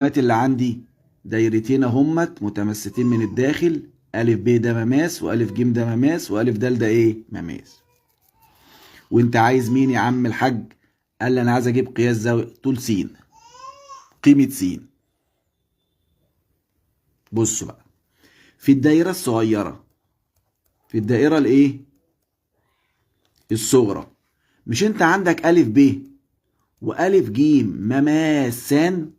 اللي عندي؟ دايرتين اهمت متمستين من الداخل، ألف ب ده مماس، وألف ج ده مماس، وألف د ده إيه؟ مماس. وأنت عايز مين يا عم الحاج؟ قال لي أنا عايز أجيب قياس زاوية طول س، قيمة س. بصوا بقى، في الدايرة الصغيرة، في الدائرة الإيه؟ الصغرى، مش أنت عندك ألف ب وألف ج مماسان؟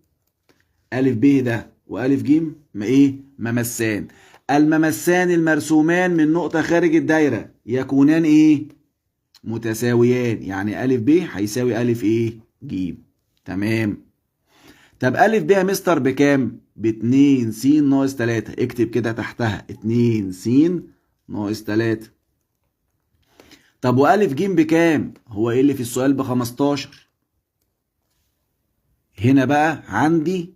ألف ب ده وألف ج ما إيه؟ ممسان. الممسان المرسومان من نقطة خارج الدايرة يكونان إيه؟ متساويان، يعني ألف ب هيساوي ألف إيه؟ ج. تمام. طب ألف ب يا مستر بكام؟ ب2 س ناقص 3، اكتب كده تحتها 2 س ناقص 3. طب وألف ج بكام؟ هو إيه اللي في السؤال؟ ب15. هنا بقى عندي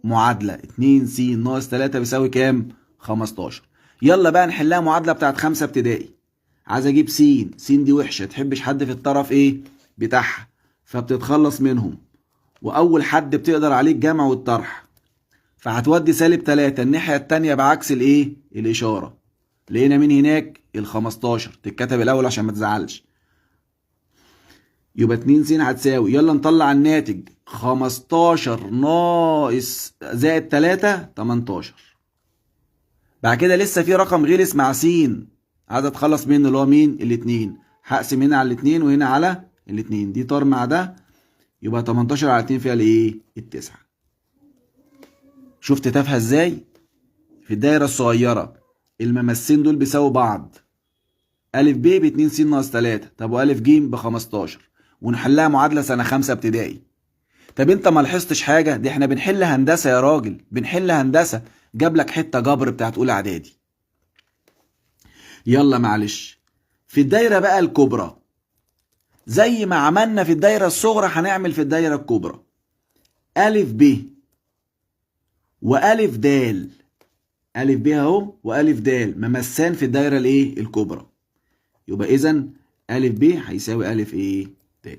معادلة 2 س ناقص 3 بيساوي كام؟ 15. يلا بقى نحلها معادلة بتاعت 5 ابتدائي. عايز اجيب س، س دي وحشة، تحبش حد في الطرف ايه؟ بتاعها، فبتتخلص منهم، واول حد بتقدر عليه الجمع والطرح، فهتودي سالب 3 الناحية التانية بعكس الايه؟ الإشارة. لقينا مين هناك؟ ال 15، تتكتب الأول عشان ما تزعلش. يبقى 2 س هتساوي، يلا نطلع الناتج، 15 ناقص زائد 3 18. بعد كده لسه في رقم غلس مع س عايز اتخلص منه اللي هو مين؟ الاتنين. هقسم هنا على الاتنين وهنا على الاتنين، دي طار مع ده، يبقى 18 على 2 فيها الايه؟ التسعة. شفت تافهة ازاي؟ في الدايرة الصغيرة الممسين دول بيساووا بعض، ألف ب ب 2 س ناقص 3، طب وألف ج ب 15، ونحلها معادلة سنة 5 ابتدائي. طب انت ما لاحظتش حاجة؟ دي احنا بنحل هندسة يا راجل، بنحل هندسة، جاب لك حتة جبر بتاعت أولى إعدادي. يلا معلش. في الدايرة بقى الكبرى، زي ما عملنا في الدايرة الصغرى هنعمل في الدايرة الكبرى. ألف ب وألف د، ألف ب أهو وألف د ممسان في الدايرة الإيه؟ الكبرى. يبقى إذن ألف ب هيساوي ألف إيه؟ د.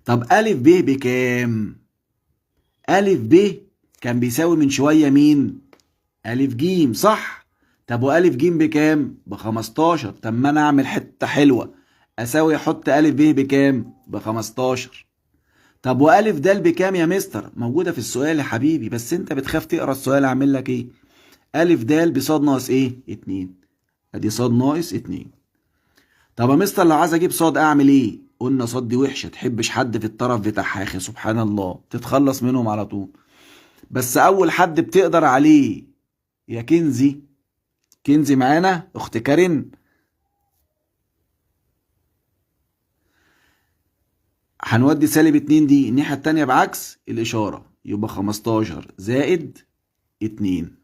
طب ألف ب بكام؟ ألف ب كان بيساوي من شوية مين؟ ألف ج، صح؟ طب وألف ج بكام؟ ب15. طب ما أنا أعمل حتة حلوة، أساوي أحط ألف ب بكام؟ ب15. طب وألف د بكام يا مستر؟ موجودة في السؤال يا حبيبي، بس أنت بتخاف تقرأ السؤال، أعمل لك إيه؟ ألف د بصاد ناقص إيه؟ 2. أدي صاد ناقص 2. طب يا مستر لو عايز أجيب صاد أعمل إيه؟ قلنا صاد دي وحشة، تحبش حد في الطرف بتاعها يا أخي، سبحان الله، تتخلص منهم على طول. بس أول حد بتقدر عليه يا كنزي، كنزي معانا أخت كارين، هنودي سالب 2 دي الناحية التانية بعكس الإشارة، يبقى 15 زائد 2.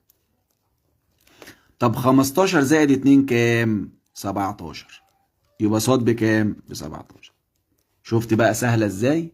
طب 15 زائد 2 كام؟ 17. يبقى صاد بكام؟ ب17. شفت بقى سهلة ازاي؟